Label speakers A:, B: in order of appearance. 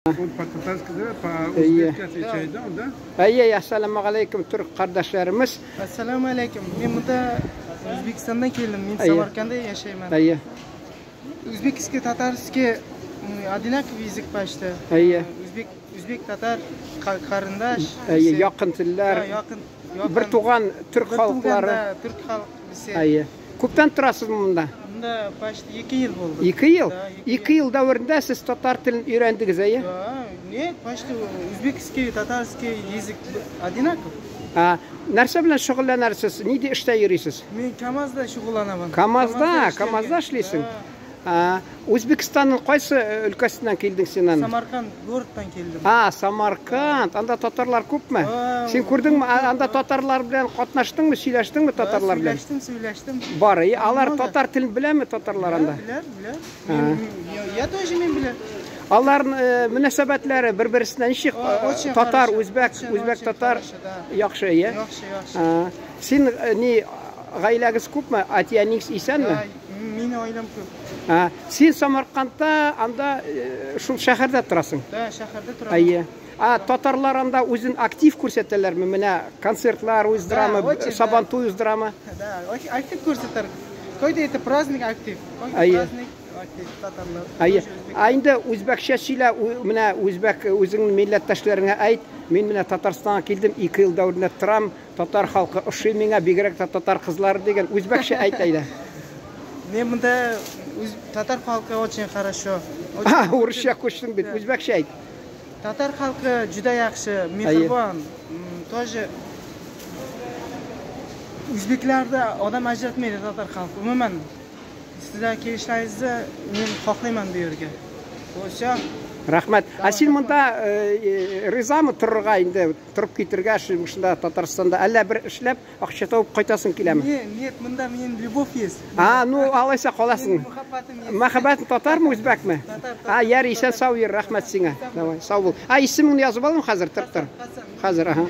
A: Он по-татарски, да, по-узбекски отвечает, да, он, да?
B: Әйе, әссәламү галәйкүм, түрк кардәшләремез.
C: Assalomu alaykum. Men bunda O'zbekistondan keldim. Men
B: Ayye.
C: Samarqandda yashayman.
B: Әйе.
C: Узбекский, татарский одинаковый язык почти.
B: Әйе.
C: O'zbek, o'zbek, tatar qarindosh.
B: Әйе,
C: Все.
B: якын
C: Да,
B: телләр.
C: якын, якын.
B: Бер туган түрк
C: Bir
B: халыклары.
C: туган, да, түрк халык все.
B: Әйе. Күптән торасызмы монда?
C: Bunda почти 2 yil bo'ldi.
B: 2 ел.
C: Да,
B: 2 ел дәверендә сез татар телен өйрәндегез, әйе?
C: Да, нет, почти узбекский, татарский язык одинаков.
B: А, нәрсә белән шөгыльләнәсез? Нинди эштә йөрисез?
C: Men КАМАЗда shug'ullanaman.
B: КАМАЗда,
C: ishlayman.
B: КАМАЗда эшлисең?
C: Да.
B: А, Үзбекстанның кайсы өлкәсеннән килдең син аны?
C: Samarqand городтан keldim.
B: А, Самарканд. Анда татарлар күпме?
C: А,
B: Син күрдеңме? Анда татарлар белән катнаштыңмы, сөйләштеңме татарлар белән?
C: Сөйләштем, сөйләштем.
B: Бар, и алар
C: Много.
B: татар телен беләме татарлар анда?
C: Беләр, беләр. Я тоже men bilar.
B: Аларның мөнәсәбәтләре бер-берсенә ничек?
C: А, очень
B: Татар,
C: хорошо,
B: үзбәк,
C: очень,
B: үзбәк,
C: очень
B: татар
C: хорошо, да.
B: яхшы, иә?
C: Yaxshi, yaxshi.
B: А, Син ни гаиләгез күпме? Әти-әниңез исәнме?
C: Да, meni oilam ko'p.
B: А, Син Самаркандта анда шул шәһәрдә торасың.
C: Да, shaharda turaman.
B: Әйе. А татарлар анда үзен актив күрсәтәләрме? Менә концертлар уздырамы,
C: Да, очень,
B: Сабантуй уздырамы?
C: Да, очень aktiv ko'rsatar. Когда это праздник актив. Когда
B: Әйе.
C: праздник актив tatarlar.
B: Әйе.
C: Тоже o'zbek.
B: А инде үзбәкчә сөйлә, менә үзбәк үзеңнең милләттәшләреңә әйт. Мин менә Татарстанга килдем, 2 ел дәверендә торам. Татар халкы ошый миңа, бигрәк тә татар кызлары дигән үзбәкчә әйт әйдә.
C: Men bunda tatar xalqi очень хорошо. Очень
B: А, урысча күчтең бит, үзбәкчә әйт.
C: Tatar xalqi juda yaxshi, mehribon. Тоже o'zbeklarda odam ajratmaydi tatar xalqi. Umuman sizlar kelishlaringizni men xohlayman bu yerga. O'sha
B: Рәхмәт. А син монда ризамы торырга инде, торып китергә шунда Татарстанда? Әллә бер эшләп акча табып кайтасың киләме?
C: Не, нет, bunda men любовь есть.
B: А, ну алайса каласың.
C: Mening muhabbatim есть.
B: Мәхәббәтең татармы, үзбәкме?
C: Татар,
B: А, ярый, исән сау йөр, рәхмәт сиңа. Давай, сау бул. А, исемеңне язып алам хәзер, тор, тор.
C: Хасан.
B: Хәзер, аһа.